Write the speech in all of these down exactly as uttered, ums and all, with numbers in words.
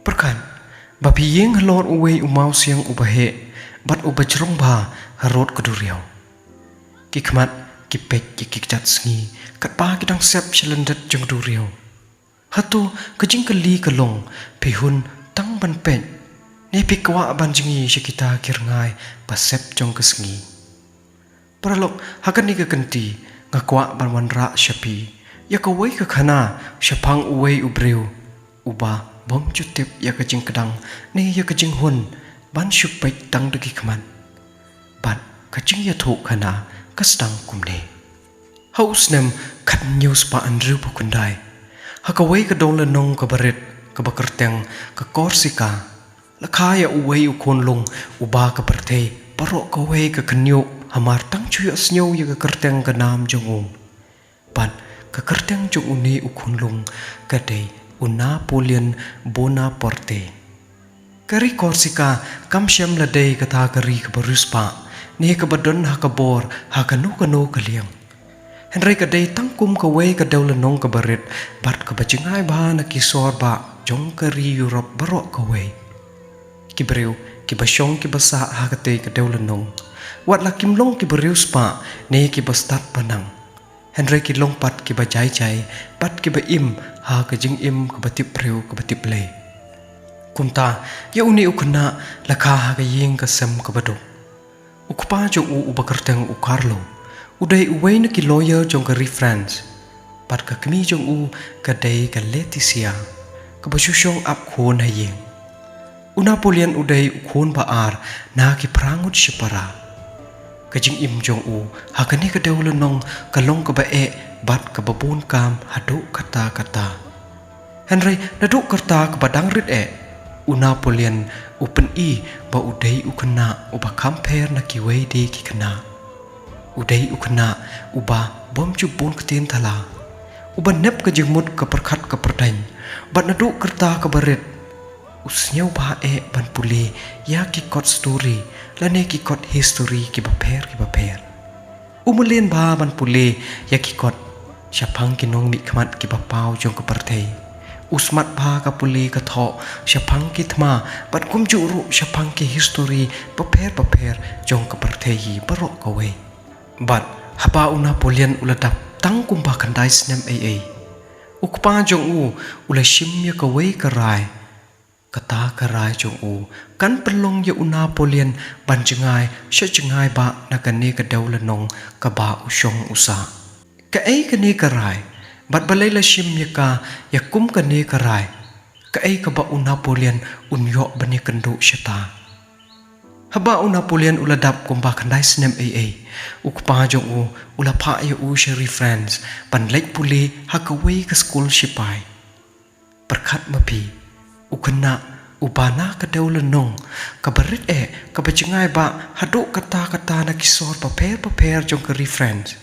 Pyrkhat ba phi ïeng halor uwei u mawsiang uba heh bad uba jrong bha harud ka duriaw. Ki khmat ki peit ïa ki kjat sngi katba ki dang sep sha lyndet jong duriaw. Hato ka jingkylli ka long, phi hun tang ban peit ne phi kwah ban jngi sha kita ki rngai ba sep jong ka sngi? Paralok, ha kane ka kynti nga kwah ban wanrah sha phi ïa kawei ka khana shaphang uwei u briew uba bym ju tip ïa ka jingkdang ne ïa ka jinghun ban shu peit tang da ki khmat. Bad ka jingïathuh khana ka sdang kumne. Ha u snem khathynñiew spah hynriewphew khyndai, ha kawei ka dewlynnong kaba rit kaba kyrteng ka Korsika, la kha ïa uwei u khunlung uba ka pyrthei baroh kawei ka khynñiuh hamar tang shu ïohsngew ïa ka kyrteng ka nam jong u. Bad ka kyrteng jong une u khunlung ka dei u Napoleon Bonaparte. Ka ri Korsika kam shym la dei kata ka ri kaba riewspah ne kaba don ha ka bor ha kano kano ka liang. Hynrei ka dei tang kum kawei ka dewlynnong kaba rit bad kaba jngai bha na ki sor bah jong ka ri Europe baroh kawei. Ki briew kiba shong kiba sah ha katei ka dewlynnong, wat la kim long kiba riewspah ne kiba stad ba nang, hynrei ki long pat kiba jai jai bad kiba im ha ka jingim kaba tip briew kaba tip Blei. Kumta, ïa une u khynnah la kha ha ka ïing ka sem kaba duk. U kpa jong u uba kyrteng u Carlo u dei uwei na ki lawyer jong ka ri France. Bad ka kmie jong u ka dei ka Laetitia, kaba shu shong ap khun ha ïing. U Napoleon u dei u khun ba ar na ki phra ngut shipara. Ka jingim jong u ha kane ka dewlynnong ka long kaba eh bad kaba bun kam haduh katta katta. Hynrei naduh ka rta kaba dang rit eh, u Napoleon u pyni ba u dei u khynnah uba kham pher na kiwei de ki khynnah. U dei u khynnah uba bym ju bun ktien thala, uba nep ka jingmut ka pyrkhat ka pyrdaiñ, bad naduh ka rta kaba rit u sngew bha eh ban pule ïa ki kot story lane ki kot history kiba pher kiba pher. U mlien bha ban pule ïa ki kot shaphang ki nongmihkhmat kiba paw jong ka pyrthei. U smat bha ka pule ka thoh shaphang ki thma bad kumjuh ruh shaphang ki history bapher bapher jong ka pyrthei hi baroh kawei. Bad haba u Napoleon u la dap tang kumba khyndai snem ei ei, u kpa jong u u la shim ïa kawei ka rai. Kata ka rai jong u kan pynlong ïa u Napoleon ban jngai sha jngai bah na kane ka dewlynnong kaba u shong u sah. Kaei kane ka rai? Bad balei la shim ïa ka ïa kum kane ka rai? Kaei kaba u Napoleon un ïoh ban ïakynduh shata? Haba u Napoleon u la dap kumba khyndai snem ei ei, u kpa jong u u la phah ïa u sha ri France ban leit pule ha kawei ka skul shipai. Pyrkhat ma phi, u khynnah uba na ka dewlynnong kaba rit eh, kaba jngai bah haduh katta katta na ki sor bapher bapher jong ka ri France.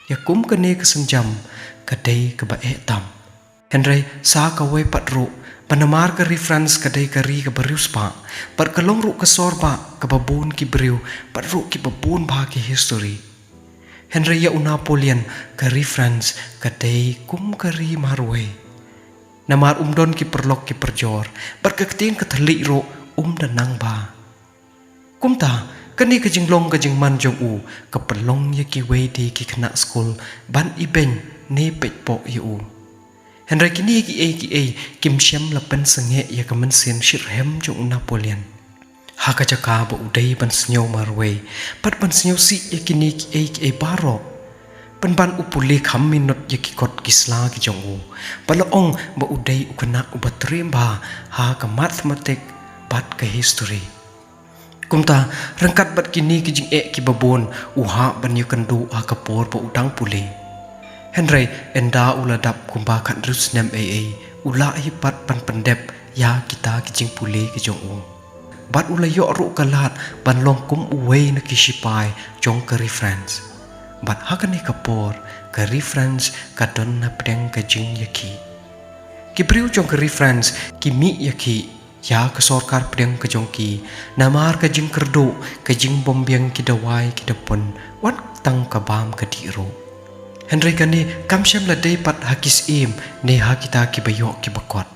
Ïa kum kane ka sienjam ka dei kaba eh tam. Hynrei sa kawei pat ruh, ba namar ka ri France ka dei ka ri kaba riewspah, bad ka long ruh ka sor bah kaba bun ki briew bad ruh kiba bun bha ki history. Hynrei ïa u Napoleon ka ri France ka dei kum ka ri marwei. Namar um don ki paralok ki parajor, bad ka ktien ka thylliej ruh um da nang bha. Kumta, kane ka jinglong ka jingman jong u ka pynlong ïa kiwei de ki khynnah skul ban ibeiñ ne peit poh ïa u. Hynrei kine kiei kiei kim shym la pynsangeh ïa ka mynsiem shitrhem jong u Napoleon. Ha ka jaka ba u dei ban sngew marwei bad ban sngewsih ïa kine kiei kiei baroh, pynban u pule kham minot ïa ki kot ki sla ki jong u, ba la ong ba u dei u khynnah uba triem bha ha ka mathematics bad ka history. Kumta, ryngkat bad kine ki jingeh kiba bun, u hap ban ïakynduh ha ka por ba u dang pule. Hynrei ynda u la dap kumba khathynriew snem ei ei, u lah hi pat ban pyndep ïa kita ki jingpule ki jong u. Bad u la ïoh ruh ka lad ban long kum uwei na ki shipai jong ka ri France. Bad ha kane ka por ka ri France ka don na pdeng ka jingïakhih. Ki briew jong ka ri France ki mih ïakhih ïa ka sorkar pdeng ka jong ki, namar ka jingkyrduh, ka jingbymbiang ki dawai ki dapun, wat tang ka bam ka dih ruh. Hynrei kane kam shym la dei pat ha ki syiem ne ha kita kiba ïoh kiba kot.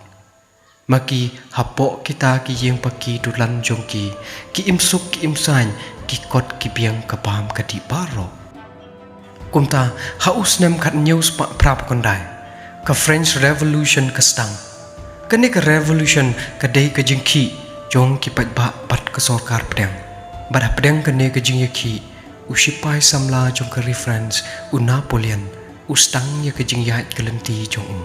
Ma ki hapoh kita ki ïing paki dulan jong ki, ki im suk ki im saiñ, ki kot ki biang ka bam ka dih baroh. Kumta, ha u snem khat hynñiew spah phra phew khyndai, ka French Revolution ka sdang. Kane ka revolution ka dei ka jingkhih jong ki paidbah bad ka sorkar pdeng. Bad hapdeng kane ka jingïakhih, u shipai samla jong ka ri France, u Napoleon, u sdang ïa ka jingïaid ka lynti jong u.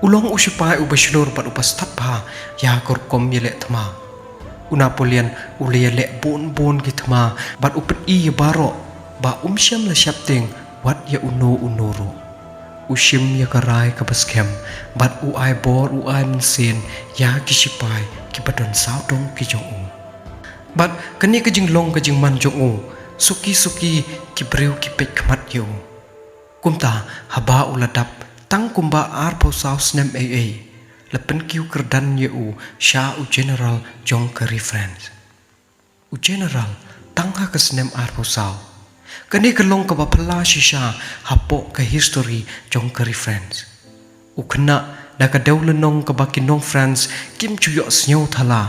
U long u shipai uba shlur bad uba stad bha ïa ka rukom ïaleh thma. U Napoleon u la ïaleh bun bun ki thma bad u pyni ïa baroh ba um shym la sheptieng wat ïa uno uno ruh. U shim ïa ka rai kaba skhem bad u ai bor u ai mynsiem ïa ki shipai kiba don sawdong ki jong u. Bad kane ka jinglong ka jingman jong u, suki suki ki briew ki peit khmat ïa u. Kumta, haba u la dap tang kumba arphew saw snem ei ei, la pynkiew kyrdan ïa u sha u general jong ka ri France. U general tang ha ka snem arphew saw. Kane ka long kaba phylla shisha hapoh ka history jong ka ri France. U khynnah na ka dewlynnong kaba ki nong France kim ju ïohsngew thala.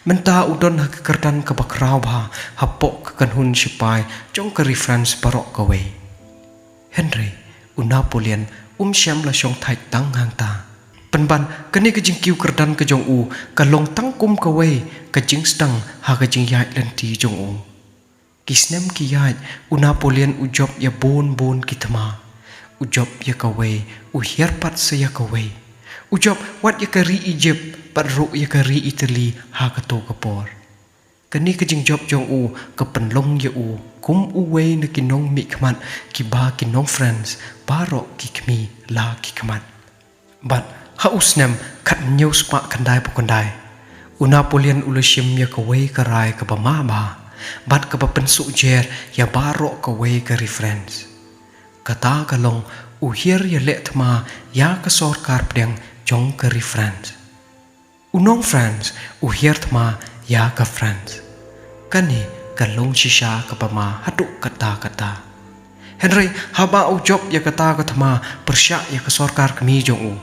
Mynta u don ha ka kyrdan kaba khraw bha hapoh ka kynhun shipai jong ka ri France baroh kawei. Hynrei u Napoleon um shym la shongthait tang hangta. Pynban kane ka jingkiew kyrdan ka jong u ka long tang kum kawei ka jingsdang ha ka jingïaid lynti jong u. Ki snem ki ïaid, u Napoleon u jop ïa bun bun ki thma. U jop ïa kawei, u hiar pat sa ïa kawei. U jop wat ïa ka ri Egypt bad ruh ïa ka ri Italy ha kato ka por. Kane ka jingjop jong u ka pynlong ïa u kum uwei na ki nongmihkhmat kiba ki nong France baroh ki khmih la ki khmat. Bad ha u snem khat hynñiew spah khyndai phew khyndai, u Napoleon u la shim ïa kawei ka rai kaba ma bha bad kaba pynsuhjer ïa baroh kawei ka ri France. Kata ka long u hiar ïaleh thma ïa ka sorkar pdeng jong ka ri France. U nong France u hiar thma ïa ka France. Kane ka long shisha kaba ma haduh katta katta. Hynrei haba u jop ïa kata ka thma pyrshah ïa ka sorkar khmih jong u,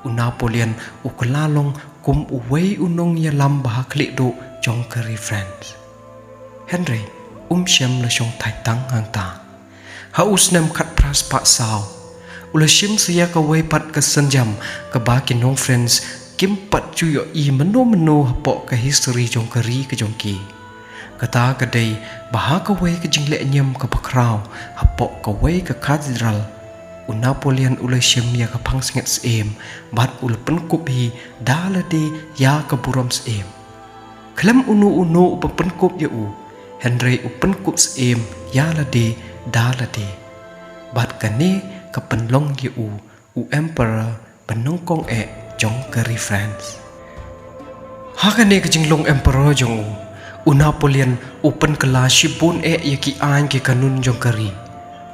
u Napoleon u kylla long kum uwei u nongïalam ba ha khlieh duh jong ka ri France. Hynrei um shym la shongthait tang hangta. Ha u snem khat phra spah saw, u la shim sa ïa kawei pat ka sienjam kaba ki nong France kim pat ju ïohi mynno mynno hapoh ka history jong ka ri ka jong ki. Kata ka dei ba ha kawei ka jingleh ñiam kaba khraw hapoh kawei ka cathedral, u Napoleon u la shim ïa ka phangsngiat syiem bad u la pynkup hi da lade ïa ka burom syiem. Khlem uno uno uba pynkup ïa u, hynrei u pynkup syiem ïa lade da lade. Bad kane ka pynlong ïa u u emperor ba nyngkong eh jong ka ri France. Ha kane ka jinglong emperor jong u, u Napoleon u pynkylla shibun eh ïa ki aiñ ki kanun jong ka ri.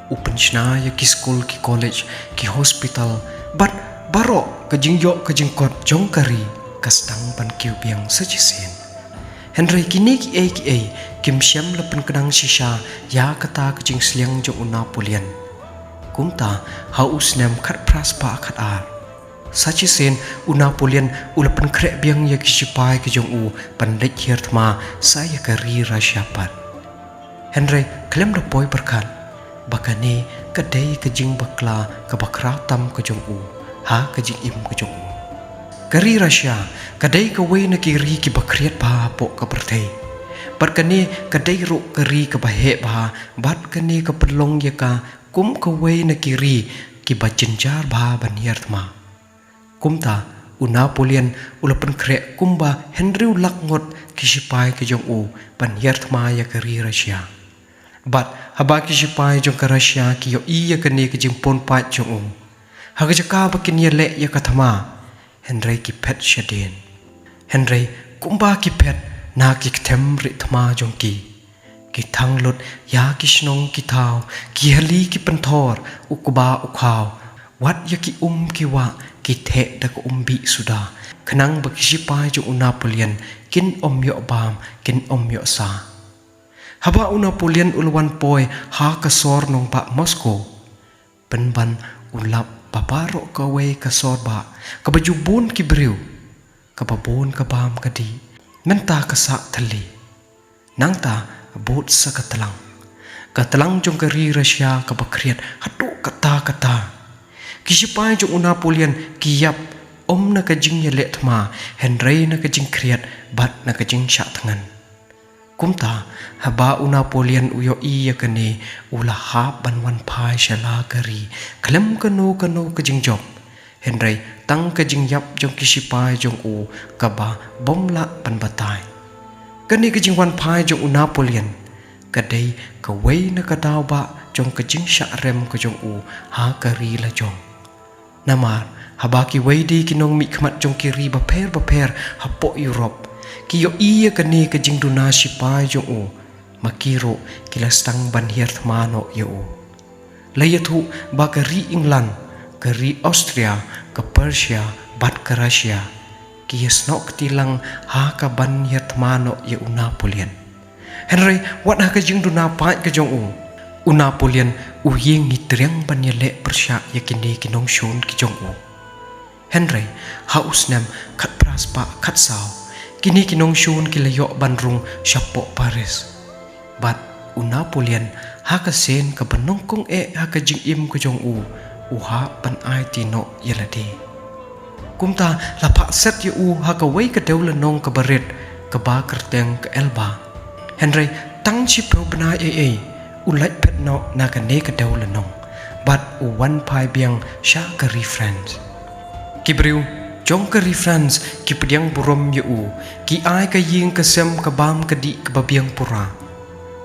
U pynshna ïa ki skul, ki college, ki hospital, bad baroh ka jingïoh ka jingkot jong ka ri ka sdang ban kiew biang sa shisien. Hynrei kine kiei kiei kim shym la pynknang shisha ïa kata ka jingsliang jong u Napoleon. Kumta ha u snem khat phra spah khat ar, sa shisien u Napoleon u la pynkhreh biang ïa ki shipai ki jong u ban leit hiar thma sa ïa ka ri Russia pat. Hynrei khlem da poi pyrkhat ba kane ka dei ka jingbakla kaba khraw tam ka jong u ha ka jingim ka jong u. Ka ri Russia ka dei kawei na ki ri kiba khriat bha hapoh ka pyrthei. Bad kane ka dei ruh ka ri kaba heh bha, bad kane ka pynlong ïa ka kum kawei na ki ri kiba jynjar bha ban hiar thma. Kumta u Napoleon u la pynkhreh kumba hynriew lak ngut ki shipai ki jong u ban hiar thma ïa ka ri Russia. Bad haba ki shipai jong ka Russia ki ïohi ïa kane ka jingpun paid jong u, ha ka jaka ba kin ïaleh ïa ka thma, hynrei ki phet shadien. Hynrei kumba ki phet na ki kthem rieh thma jong ki, ki thang lut ïa ki shnong ki thaw, ki hali ki pynthor, u kba u khaw, wat ïa ki um ki wah ki theh da ka um bih suda, khnang ba ki shipai jong u Napoleon kin ym ïoh bam, kin ym ïoh sah. Haba u Napoleon u la wan poi ha ka sor nongbah Moscow, pynban u lap ba baroh kawei ka sor bah kaba ju bun ki briew, kaba bun ka bam ka dih, mynta ka sah thylli. Nangta bud sa ka tlang, ka tlang jong ka ri Russia kaba khriat haduh katta katta. Ki shipai jong u Napoleon ki ïap, ym na ka jingïaleh thma, hynrei na ka jingkhriat bad na ka jingshah thngan. Kumta, haba u Napoleon u ïohi ïa kane, u la hap ban wan phai sha la ka ri khlem kano kano ka jingjop. Hynrei tang ka jingïap jong ki shipai jong u kaba bym lah ban batai. Kane ka jingwan phai jong u Napoleon ka dei kawei na ka daw ba jong ka jingshah rem ka jong u ha ka ri lajong. Namar haba kiwei de ki nongmihkhmat jong ki ri bapher bapher hapoh Europe ki ïohi ïa kane ka jingduna shipai jong u, ma ki ruh ki la sdang ban hiar thma noh ïa u. La ïathuh ba ka ri England, ka ri Austria, ka Prussia bad ka Russia ki ïasnoh kti lang ha ka ban hiar thma noh ïa u Napoleon. Hynrei wat ha ka jingduna paid ka jong u, u Napoleon u ïeng ngi triang ban ïaleh pyrshah ïa kine ki nongshun ki jong u. Hynrei ha u snem khatphra spah khatsaw, kine ki nongshun ki la ïoh ban rung shapoh Paris. Bad u Napoleon, ha ka sien kaba nyngkong eh ha ka jingim ka jong u, u hap ban aiti noh ïa lade. Kumta la phah set ïa u ha kawei ka dewlynnong kaba rit, kaba kyrteng ka Elba. Hynrei tang shiphew bnai ei ei u lait phet noh na kane ka dewlynnong bad u wan phai biang sha ka ri France. Ki briew jong ka ri France ki pdiang burom ïa u, ki ai ka ïing ka sem ka bam ka dih kaba biang pura.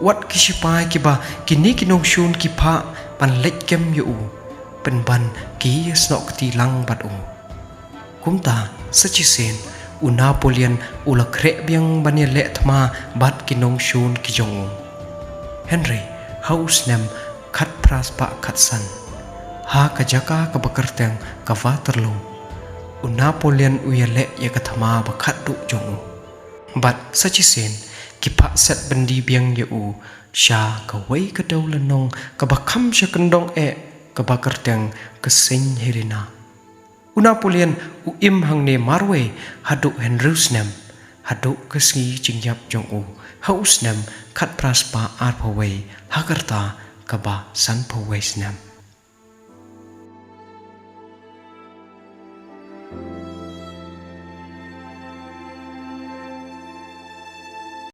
Wat ki shipai kiba kine ki nongshun ki phah ban leit kem ïa u, pynban ki ïasnoh kti lang bad u. Kumta sa shisien u Napoleon u la khreh biang ban ïaleh thma bad ki nongshun ki jong u. Hynrei ha u snem khatphra spah khatsan, ha ka jaka kaba kyrteng ka Waterloo, u Napoleon u ïaleh ïa ka thma ba khatduh jong u. Bad sa shisien ki phah set byndi biang ïa u sha kawei ka dewlynnong kaba kham sha kyndong eh, kaba kyrteng ka Saint Helena. U Napoleon u im hangne marwei haduh hynriew snem, haduh ka sngi jingïap jong u ha u snem khatphra spah arphew wei, ha ka rta kaba sanphew wei snem.